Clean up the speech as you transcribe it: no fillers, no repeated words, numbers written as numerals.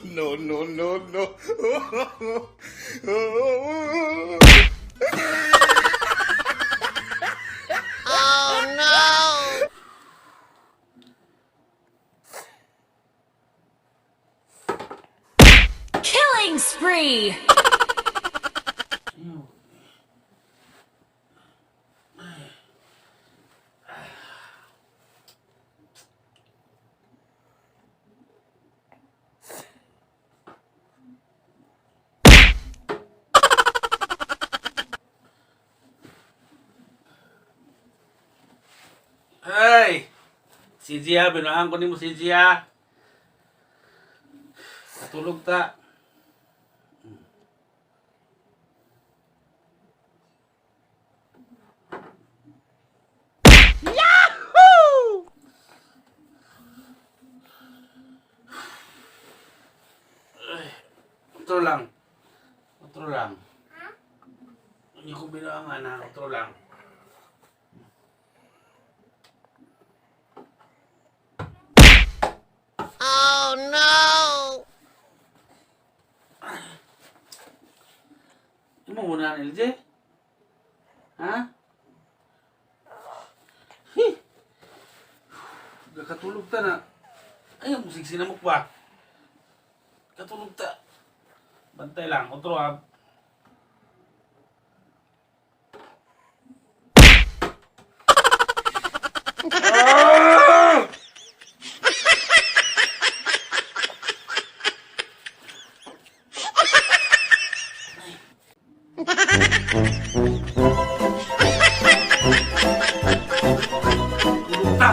No, no, no, no. Oh no! Killing spree! Hey! Si Gia, binuang ko nimo si Gia. Katulog ta. Yahoo! Ay, otro lang. Otro lang. Hindi ko binuangan ha. Otro lang. Oh no! Imo muna LJ? Ha? Hi! Katulog ta na. Ay, ang musik sinamok ba? Katulog ta. Bantay lang. Otro ha. Ah! Tulog ta.